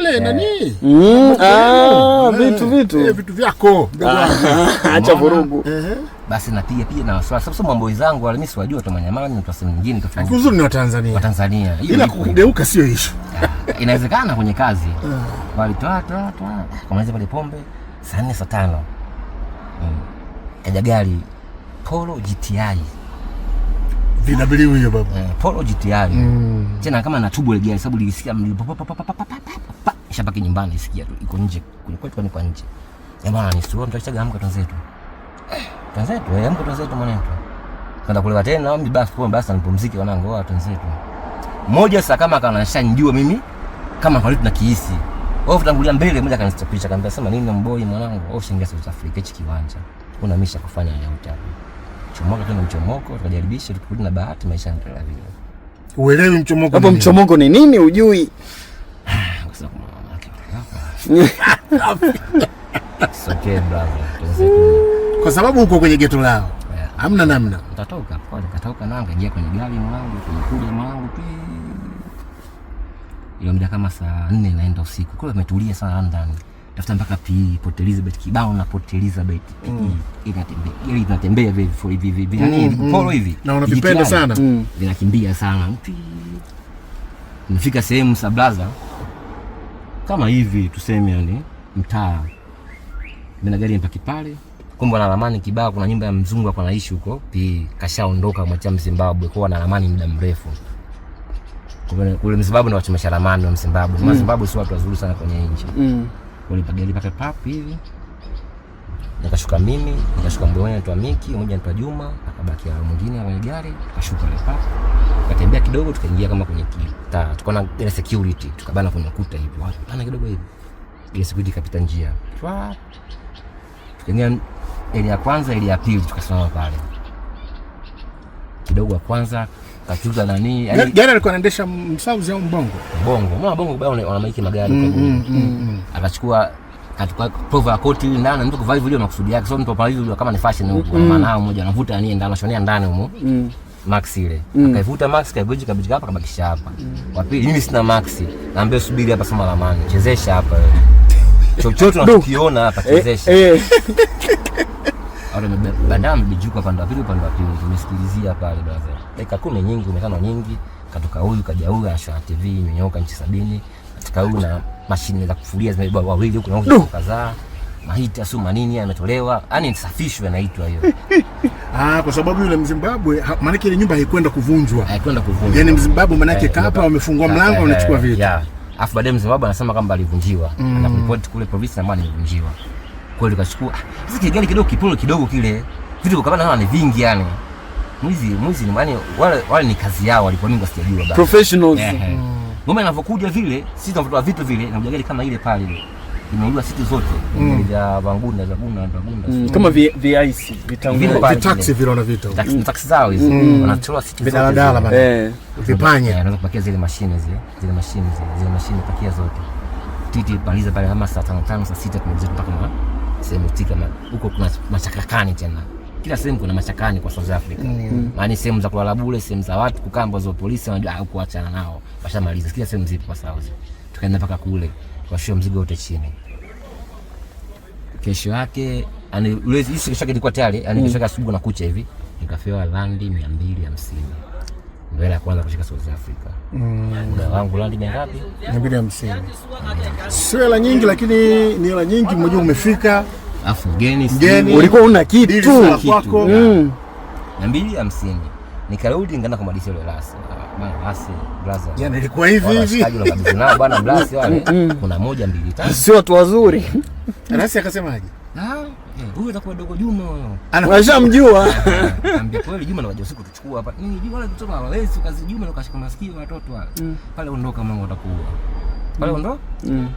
Ile nani? Vitu vitu. Vitu vyako mdogo wangu. Acha vurugu. Basi napiga piga na wasiwasi. Sababu mambo zangu wale mimi siwajua tu Manyamani, mtu sehemu nyingine tofauti. Uzuri ni wa Tanzania. Wa Tanzania. Hiyo Ila ipo. kugeuka sio issue. Inawezekana kwenye kazi. Wali toa toa toa. Kamaliza pale pombe saa 4 saa 5. Kaja gari Polo GTI. VW hiyo baba. Polo GTI. Tena kama na tubo ile gari sababu nilisikia mlio pa pa pa pa pa pa pa. Nishabaki nyumbani nisikia tu iko nje. Kwenye kwetu kwa nje. Jamaa ni sio mtu amka twenzetu. Twenzetu, amka twenzetu mwanetu. Kwenda kulewa tena mimi basi kwa basi nipumzike wanangu wa twenzetu. Mmoja sasa kama kanashanijua mimi kama kwa tunakihisi. Wao tangulia mbele mmoja akanistopisha akaniambia sema nini mboi mwanangu, au shinga South Africa hichi kiwanja. Una misha kufanya ya utabu. Chomoka tena mchomoko tukajaribisha tukirudi na bahati maisha yanaendelea vile. Uelewi mchomoko. Hapo mchomoko ni nini hujui? Kwa sababu mama yake hapa. It's okay brother. Kwa sababu uko kwenye geto lao. Yeah. Hamna namna. Nitatoka kwa nikatoka na nikaingia kwenye gari mwanangu, kuja mwanangu pi. Ile muda kama saa 4 naenda usiku. Kule umetulia sana ndani. Tafuta mpaka PE Port Elizabeth kibao na Port Elizabeth PE inatembea. Ile inatembea hivi hivi hivi. Yaani polo hivi. Na unavipenda GTI. sana. Vinakimbia sana. Nifika sehemu sa blaza kama hivi tuseme, yani mtaa. Mimi na gari nipaki pale. Kumbe na ramani kibao, kuna nyumba ya mzungu hapo anaishi huko. Pi kashaondoka mwacha Mzimbabwe, kwa na ramani muda mrefu. Kumbe kule Mzimbabwe ndio wachomesha ramani wa Mzimbabwe. Mzimbabwe sio watu wazuri sana kwenye nchi. Walipa gari paka pap hivi. Nikashuka mimi, nikashuka mmoja anaitwa Miki, mmoja anaitwa Juma, akabaki hao mwingine kwenye gari, tukashuka ile pap. Tukatembea kidogo tukaingia kama kwenye kitaa. Tukaona ile security, tukabana kwenye ukuta hivi. Watu bana kidogo hivi. Ile security ikapita njia. Twa. Tukaingia ile ya kwanza, ile ya pili tukasimama pale. Kidogo ya kwanza kachuza nani, yani Gari alikuwa anaendesha Msauzi au Mbongo? Bongo. Mbona Bongo bado wanamiliki magari kwa Akachukua kachukua prova ya koti ile ndani, mtu kuvaa hivyo makusudi yake. So mtu hapa hivyo kama ni fashion huko, maana hao mmoja anavuta nani ndani, anashonea ndani humo. Max ile. Akaivuta Max, kaivunja kabisa hapa, kabakisha hapa. Wa pili mimi sina Max. Naambia subiri hapa, soma ramani. Chezesha hapa wewe. Chochote unachokiona hapa chezesha. Wale baadaye mbijuka upande wa pili, upande wa pili tumesikilizia pale brother. Dakika 10 nyingi, 15 nyingi, katoka huyu kaja huyu anashona TV imenyoka nchi 70. Katika huyu na mashine za kufulia zimebeba wawili huku na huku kadhaa. Mahita sio manini yametolewa, yani nisafishwe yanaitwa hiyo. Kwa sababu yule Mzimbabwe maana ile nyumba haikwenda kuvunjwa. Haikwenda kuvunjwa. Yaani Mzimbabwe maana yake kapa wamefungua mlango wanachukua vitu. Yeah. Alafu baadaye Mzimbabwe anasema kwamba alivunjiwa. Anakuripoti kule polisi na alivunjiwa. Kwa hiyo tukachukua sasa kile gari kidogo kipolo kidogo kile. Vitu kama naona ni vingi yani. Mwizi ni yani wale ni kazi yao walikuwa mimi sijajua bado. Professionals. Ngoma inavyokuja vile, sisi tunavyotoa vitu vile na gari kama ile pale ile. Imeibiwa siti zote. Gari vya Wangunda, za Gunda, za Gunda. Kama VIC, vitanguo. Vitaxi vile wanaviita. Taxi zao hizo. Wanatoa siti zote. Vidaladala bana. Vipanya. Wanaweza kupakia zile mashine zile, zile mashine zile, zile mashine pakia zote. Titi maliza pale kama saa 5 saa 6 tumaliza mpaka sehemu tika huko kuna machakakani tena. Kila sehemu kuna machakani kwa South Africa. Maana sehemu za kulala bure, sehemu za watu kukaa ambazo polisi wanajua kuachana nao. Washamaliza. Kila sehemu zipo kwa South. Tukaenda mpaka kule. Tukashusha mzigo wote chini. Kesho yake, yani ule kesho yake ilikuwa tayari, yani kesho yake asubuhi na kucha hivi, nikapewa randi 250. Ndio hela ya kwanza kushika South Africa. Muda wangu randi mia ngapi? 250. Sio hela nyingi lakini ni hela nyingi, mmoja umefika. Alafu mgeni, Mgeni. Ulikuwa una kitu. Kwako. 250. Nikarudi nikaenda kwa madisi yule Rasi. Bana Rasi brother. Yaani ilikuwa hivi hivi. Washikaji wanakabidhi nao bana Rasi wale. Kuna 1 2 3. Sio watu wazuri. Rasi akasemaje? Huyu atakuwa dogo Juma huyo. Anashamjua. Anambia kweli Juma anakuja usiku tuchukua hapa. Nini Juma wale kutoka hawawezi kazi Juma ndo kashika masikio watoto wale. Pale ondoka mwanangu atakuua. Pale ondoka?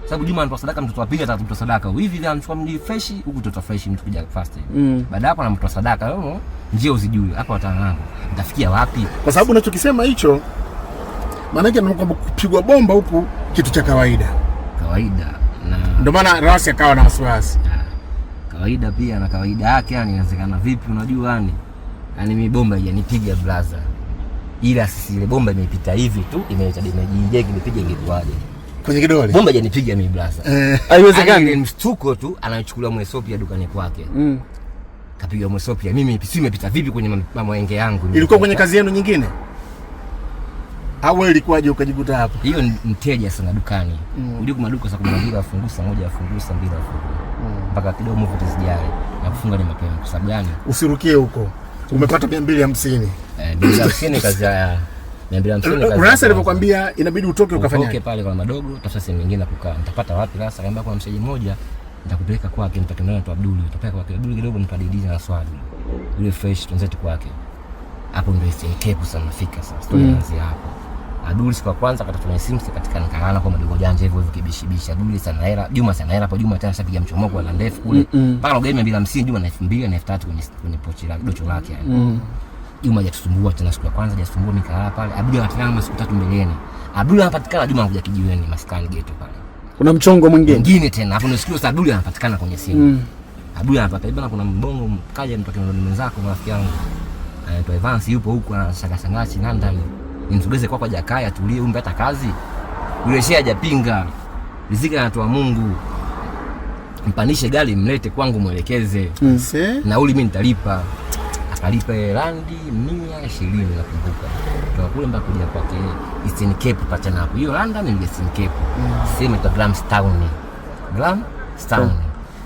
Sababu Juma anatoa sadaka mtoto wa pili atatoa sadaka. Hivi hivi anachukua mji fresh huku mtoto fresh mtu kuja fast. Baada hapo anamtoa sadaka. Wewe njia usijui. Hapa wataangu. Nitafikia wapi? Kwa sababu unachokisema hicho maana yake ni kwamba kupigwa bomba huku kitu cha kawaida. Kawaida. Na ndio maana Rasi akawa na wasiwasi. Kawaida pia na kawaida yake yani inawezekana vipi unajua yani. Yaani mimi bomba haijanipiga brother. Ila sisi ile bomba imepita hivi tu, imeleta damage injeki imepiga ingekuaje. Kwenye kidole. Bomba hajanipiga mimi blaza. Haiwezekani. Yaani mshtuko tu anachukuliwa Mwethiopia dukani kwake. Kapiga Mwethiopia. Mimi si imepita vipi kwenye mamwenge yangu? Ilikuwa kwenye kazi yenu nyingine? Au wewe ilikuwaje ukajikuta hapo? Hiyo ni mteja sana dukani. Unajua kuna maduka saa 12 afungu, saa 1 afungu, saa 2 afungu. Mpaka kidogo move tuzijale na kufunga ni mapema kwa sababu gani? Usirukie huko. Umepata 250. 250 kazi ya 250 kazi. Rasa alivyokuambia inabidi utoke ukafanyaje? Utoke pale kwa madogo, tafuta sehemu nyingine ya kukaa. Nitapata wapi sasa? Kaambia kuna mshaji mmoja nitakupeleka kwake, nitakutana na Abduli, utapeleka kwake Abduli kidogo mtadidina na swali. Yule fresh tunzetu kwake. Hapo ndio Eastern Cape sasa nafika sasa. Story inaanzia hapo. Abduli siku ya kwanza akatafuta simu katika nikalala kwa madogo janja hivyo hivyo kibishibisha. Abduli sana hela, Juma sana hela hapo Juma tena shapiga mchomoko wa ndefu kule. Mpaka ugaime 250 Juma na 2000 na 3000 kwenye pochi lake, docho lake yani. Juma hajatusumbua tena siku ya kwanza hajasumbua nikalala pale. Abduli anapatikana kama siku 3 mbeleni. Abduli anapatikana Juma anakuja kijiweni maskani ghetto pale. Kuna mchongo mwingine. Mwingine tena. Hapo ndio sikio sasa Abduli anapatikana kwenye simu. Abduli anapatikana bana, kuna mbongo mkaja mtu akiniona mwenzako rafiki yangu. Anaitwa Evans yupo huku anashanga shangachi London. Nimsogeze kwako Jakaya atulie umbe hata kazi. Yule shehe hajapinga. Riziki anatoa Mungu. Mpanishe gari mlete kwangu mwelekeze. Nauli mimi nitalipa. Akalipa randi 120 nakumbuka. Kutoka kule mpaka kuja kwake Eastern Cape pachana hapo. Hiyo London ni Eastern Cape. Sehemu inaitwa Grahamstown. Grahamstown.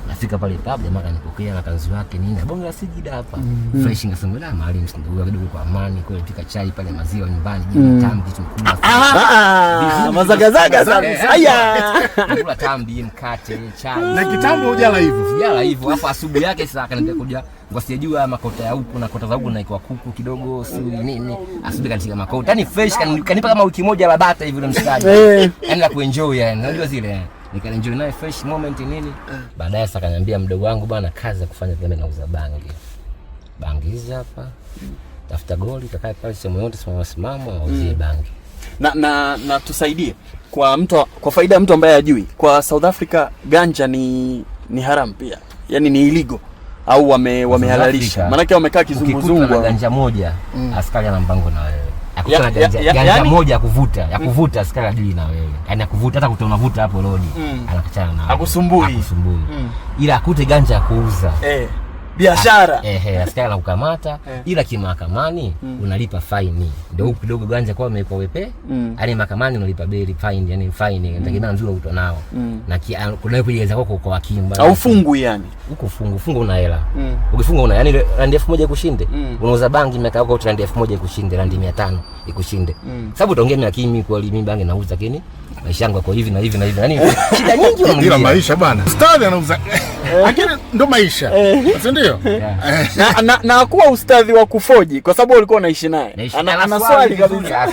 Nafika pale pub, jamaa kanipokea na kanzu yake nini. Bonge la sijida hapa. Fresh ngasema la mahali msinduga kidogo kwa amani, kwa pika chai pale maziwa nyumbani, jioni tamu kitu mkubwa. Mazagazaga sana. Aya. Nakula tambi, mkate, chai. Na kitambo hujala hivyo. Sijala hivyo. Alafu asubuhi yake sasa akaniambia kuja kwa sijajua makota ya huku na kota za huku na iko kuku kidogo si nini. Asubuhi katika makota. Yaani fresh kanipa kama wiki moja la bata hivi na mshikaji. Yaani la kuenjoy yani. Unajua zile. Nikaenjoy naye fresh moment nini. Baadaye sasa akaniambia mdogo wangu bwana, kazi ya kufanya pia mimi nauza bangi. Bangi hizi hapa. Tafuta goli utakaye pale sehemu yote simama simama auzie bangi. Na tusaidie kwa mtu, kwa faida ya mtu ambaye hajui, kwa South Africa ganja ni haram pia. Yaani ni illegal au wamehalalisha. Maana yake wamekaa kizunguzungu. Ukikuta na ganja moja, askari ana mpango na wewe. Akikuta na ganja moja ya kuvuta, ya kuvuta askari adili na wewe. Yaani akuvuta hata kutonavuta hapo lodi, anakachana na wewe. Akusumbui. Ila akute ganja ya kuuza. Biashara. Askari anakukamata ila kimahakamani unalipa faini. Ndio huku kidogo ganja kwa imekuwa wepe. Yaani mahakamani unalipa beli fine, yani fine inategemea nzuri uto nao. Na kuna kujieleza kwako kwa hakimu. Au fungu yani. Huko fungu una hela. Ukifunga una yani randi 1000 ikushinde. Unauza bangi miaka yako randi 1000 ikushinde, randi 500 ikushinde. Sababu utaongea na hakimu kwa mimi bangi nauza lakini maisha yangu yako hivi na hivi na hivi. Yaani shida nyingi unaongea. Ila maisha bana. Ustadhi anauza. Lakini ndo maisha. Si ndio? Na kuwa ustadhi wa kufoji kwa sababu ulikuwa unaishi naye. Ana swali kabisa.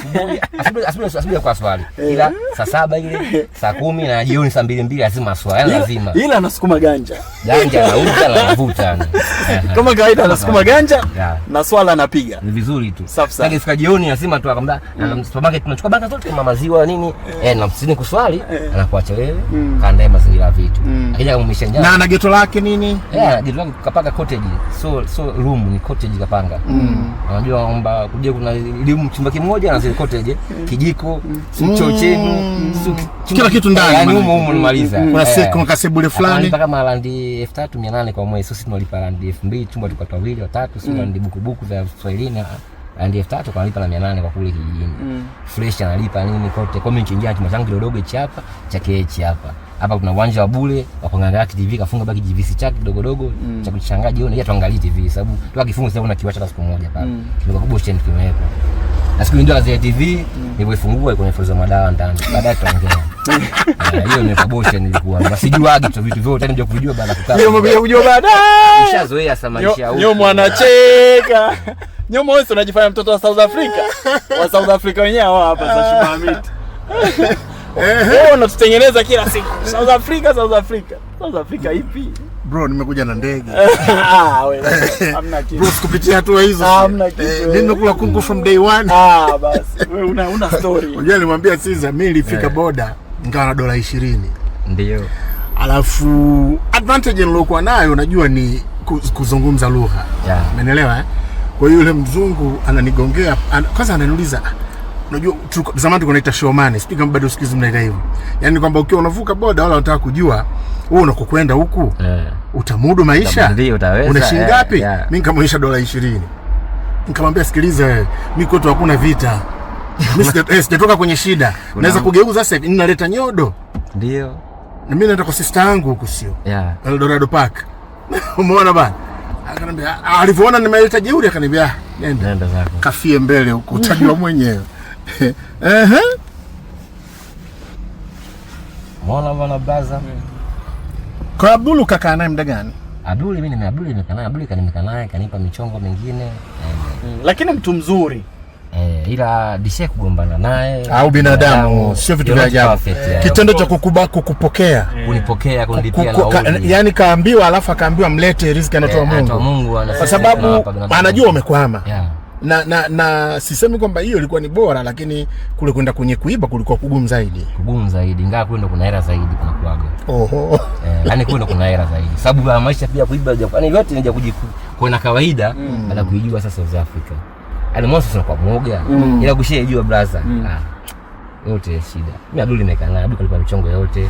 Asubuhi kwa swali. Ila saa 7 ile, saa 10 na jioni saa 2 lazima swali. Yaani lazima. Ila anasukuma ganja. Ganja anauza na anavuta. Kama kawaida anasukuma ganja na swala anapiga. Ni vizuri tu. Safi sana. Sasa jioni lazima tu akamwambia na supermarket tunachukua banka zote kama maziwa nini. Na msini kuswali anakuacha wewe kaandae mazingira vitu. Akija kama umeshanjaa. Na ana geto lake nini? Geto lake kapanga cottage. So room ni cottage kapanga. Unajua kwamba kuja kuna room chumba kimoja na zile cottage, kijiko, choo chenu, kila kitu ndani. Yaani humo humo unamaliza. Kuna kuna kasebule fulani. Analipa kama randi 3800 kwa mwezi. Sisi tunalipa randi 2000 chumba tukatoa wawili watatu, sio randi bukubuku za Swahilini. Randi 3000 kwa nalipa na 800 kwa kule kijijini. Fresh analipa nini kote. Kwa mimi nikiingia chumba changu kidogo hichi hapa, cha KH hapa. Hapa kuna uwanja wa bure wa kuangalia TV, kafunga baki GVC chake kidogo dogo cha kuchangaa jioni, yeye tuangalie TV sababu tu akifunga sababu na kiwasha hata siku moja pale. Kimekuwa kubwa chain kimewekwa. Na siku ndio kazi ya TV nilipoifungua iko nifuza madawa ndani. Baadaye tuongea. Hiyo ni kabosha nilikuwa. Na sijuagi tu vitu vyote ndio kujua baada ya kukaa. Ndio umekuja kujua baadaye. Nishazoea sana maisha huko. Nyomo anacheka. Nyomo wewe unajifanya mtoto wa South Africa. Wa South Africa wenyewe hawa hapa sasa Shumamiti. Wewe unatutengeneza kila siku. South Africa, South Africa. South Africa ipi? Bro, nimekuja na ndege. Wewe hamna kitu. Bro, sikupitia hatua hizo. Hamna kitu. Mimi nimekula kungu from day one. Basi. Wewe una story. Unajua nilimwambia Caesar mimi nilifika boda nikawa na dola 20. Ndio. Alafu advantage nilokuwa nayo unajua ni kuzungumza lugha. Umeelewa eh? Kwa hiyo yule mzungu ananigongea, kwanza ananiuliza, Unajua zamani tulikuwa tunaita show money, sijui kama bado siku hizi mnaita hivyo. Yaani kwamba ukiwa unavuka boda wala wanataka kujua wewe unakokwenda huku utamudu maisha? Ndio, utaweza, Una shilingi ngapi? Yeah. Mimi nikamwonyesha $20. Nikamwambia sikiliza wewe, mimi kwetu hakuna vita. Mimi sijatoka kwenye shida. Naweza kugeuza sasa hivi ninaleta nyodo. Ndio. Na mimi naenda kwa sister yangu huku sio? Yeah. Eldorado Park. Umeona bana? Akaniambia alivyoona nimeleta jeuri akaniambia nenda. Nenda zako. Kafie mbele huko utajua mwenyewe. Ehe. Umeona bwana brother? Kwa Abdul kakaa naye muda gani? Abdul mimi nime Abdul nimekaa naye, Abdul kanimekaa naye kanipa michongo mingine. Lakini mtu mzuri. Ila dishe kugombana naye au binadamu sio vitu vya ajabu. Kitendo cha kukupokea, kunipokea, kunilipia nauli. Yaani kaambiwa alafu akaambiwa mlete riziki anatoa Mungu. Mungu kwa sababu anajua umekwama. Na sisemi kwamba hiyo ilikuwa ni bora, lakini kule kwenda kwenye kuiba kulikuwa kugumu zaidi. Kugumu zaidi, ingawa kule ndo kuna hela zaidi kuna kuaga. Oho. Yaani kule ndo kuna hela zaidi. Sababu ya maisha pia kuiba, yaani yote ni kuona kawaida baada kuijua sasa South Africa. Yaani mwanzo sasa kwa mwoga, ila kushijua brother. Yote shida. Mimi Abdul nimekaa naye, Abdul kalipa michongo yote.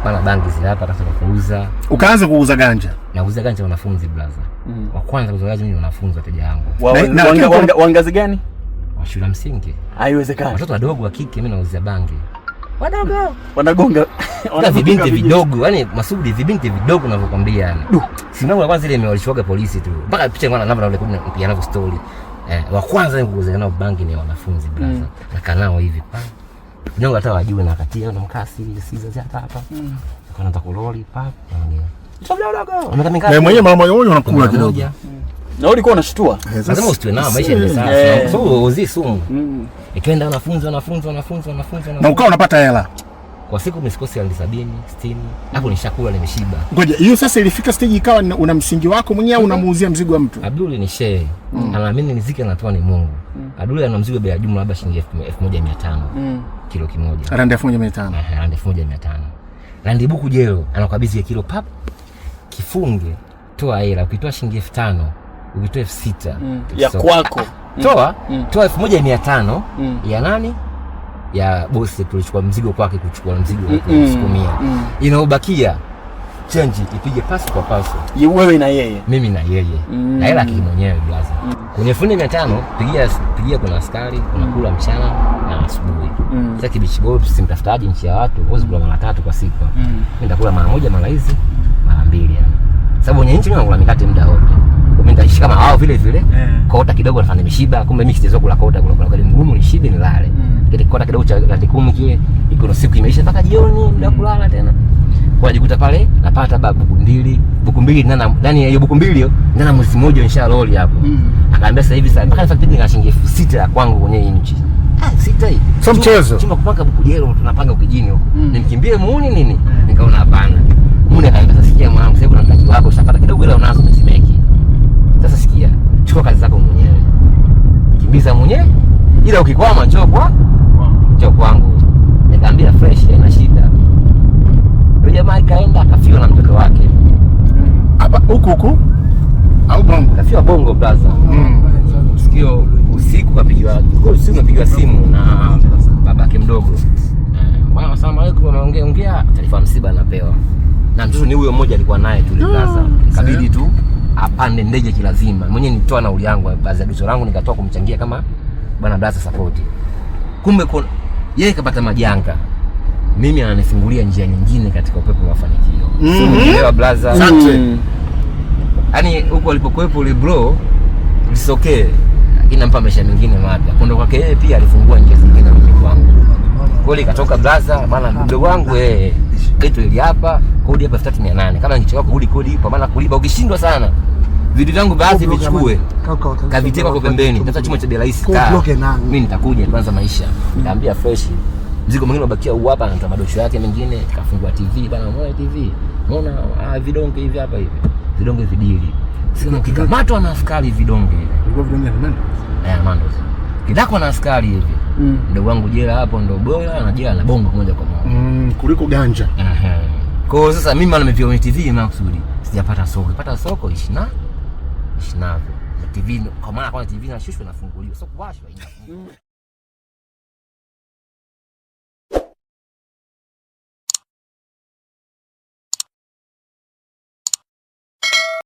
Bana bangi zile hapa sasa kuuza. Ukaanza kuuza ganja? Nauza ganja wanafunzi brother. Wa kwanza kuuza ganja mimi wanafunzi wateja wangu. Wa ngazi gani? Wa shule msingi. Haiwezekani. Watoto wadogo wa kike mimi nauzia bangi. Wadogo. Wanagonga. Vibinti vidogo, yani Masudi vibinti vidogo ninavyokuambia yani. Simu ya kwanza ile imewalishwaga polisi tu. Mpaka picha ngwana namba na ule kupiga nao story. Wa kwanza ni kuuza nao bangi ni wanafunzi brother. Nakaa nao hivi. Nyonga hata wajue na katia ndo mkasi siza hata hapa. Kana nataka kuloli pap naongea. Na mwenyewe mara moja moja unakula kidogo. Na ulikuwa unashtua. Lazima usitue nao maisha ni sasa. So uzi sumu. Ikienda wanafunzi. Na ukawa unapata hela. Kwa siku msikosi randi 70, 60. Hapo nishakula nimeshiba. Ngoja, hiyo sasa ilifika stage ikawa una msingi wako mwenyewe au unamuuzia mzigo wa mtu? Abdul ni shehe. Anaamini riziki anatoa ni Mungu. Abdul ana mzigo bei ya jumla labda shilingi 1500. Kilo kimoja. Randi 1500. Randi 1500. Randi buku jelo anakabidhi kilo pap. Kifunge, toa hela, ukitoa shilingi 5000, ukitoa 6000 ya kwako. Toa 1500 ya nani? Ya bosi tulichukua mzigo kwake, kuchukua mzigo kusukumia. Inaobakia change ipige pasu kwa pasu. Wewe na yeye. Mimi na yeye. Na hela kimwenyewe brother. Kwenye 1500 pigia kuna askari, kuna kula mchana na asubuhi. Sasa kibichi boy simtafutaji nchi ya watu, huwezi kula mara tatu kwa siku. Mimi nitakula mara moja, mara hizi, mara mbili yani. Sababu kwenye nchi mimi nakula mikate muda wote. Mimi nitaishi kama hao vile vile. Kota kidogo nafanya nimeshiba, kumbe mimi siwezi kula kota, kula kula mgumu nishibe nilale. Kile kota kidogo cha randi 10 kile, iko siku imeisha mpaka jioni muda kulala tena. Kwa jikuta pale napata buku mbili, ndani ya hiyo buku mbili hiyo ndani mwezi mmoja nisha loli hapo. Akaambia sasa hivi sasa mpaka nifanye na shilingi 6000 ya kwangu kwenye nchi. Sita hii. Sio mchezo. Chumba kupanga buku jelo tunapanga ukijini huko. Nimkimbie muuni nini? Nikaona hapana. Muuni akaambia sasa sikia mwanangu, sasa kuna mtaji wako ushapata kidogo ila unazo umesimeki. Sasa sikia, chukua kazi zako mwenyewe. Kimbiza mwenyewe. Ila ukikwama njoo kwangu. Nikamwambia fresh haina shida. Yule jamaa kaenda akafiwa na mtoto wake. Hapa huku huku au Bongo? Kafiwa Bongo brother. Sikio usiku kapigiwa, usiku kapigiwa simu na babake mdogo. Bwana asalamu alaykum, ameongea ongea, taarifa msiba anapewa. Na mtoto ni huyo mmoja alikuwa naye tu brother. Ikabidi tu apande ndege kilazima. Mwenyewe nitoa nauli yangu, baadhi ya duso langu nikatoa kumchangia kama bwana brother support. Kumbe yeye kapata majanga. Mimi ananifungulia njia nyingine katika upepo wa mafanikio. Umeelewa brother? Asante. Yaani huko alipokuwepo ule bro it's okay. Lakini nampa maisha mengine mapya. Kuondoka kwake yeye pia alifungua njia zingine mimi kwangu. Kweli katoka brother, maana mdogo wangu geto ili hapa, kodi hapa 3800. Kama ningechoka kurudi kodi ipo, maana kulipa ukishindwa sana. Vitu vyangu baadhi vichukue. Kaviteka kwa pembeni. Tafuta chuma cha bei rahisi. Mimi nitakuja tuanza maisha. Nikamwambia fresh. Mzigo mwingine ubakia huu hapa, anatoa madosho yake mengine, kafungua TV bana, umeona TV? Umeona vidonge hivi hapa hivi. Vidonge vidili. Sema ukikamatwa na askari vidonge hivi. Ilikuwa vidonge vya nani? Mando. Kidakwa na askari hivi. Ndugu wangu jela hapo ndo bora na jela na bongo moja kwa moja. Kuliko ganja. Kwa hiyo sasa mimi maana nimepiga kwenye TV makusudi. Sijapata soko. Nipata soko ishi navyo. Na TV kwa maana kwa TV inashushwa inafunguliwa. Sio kuwashwa inafunguliwa.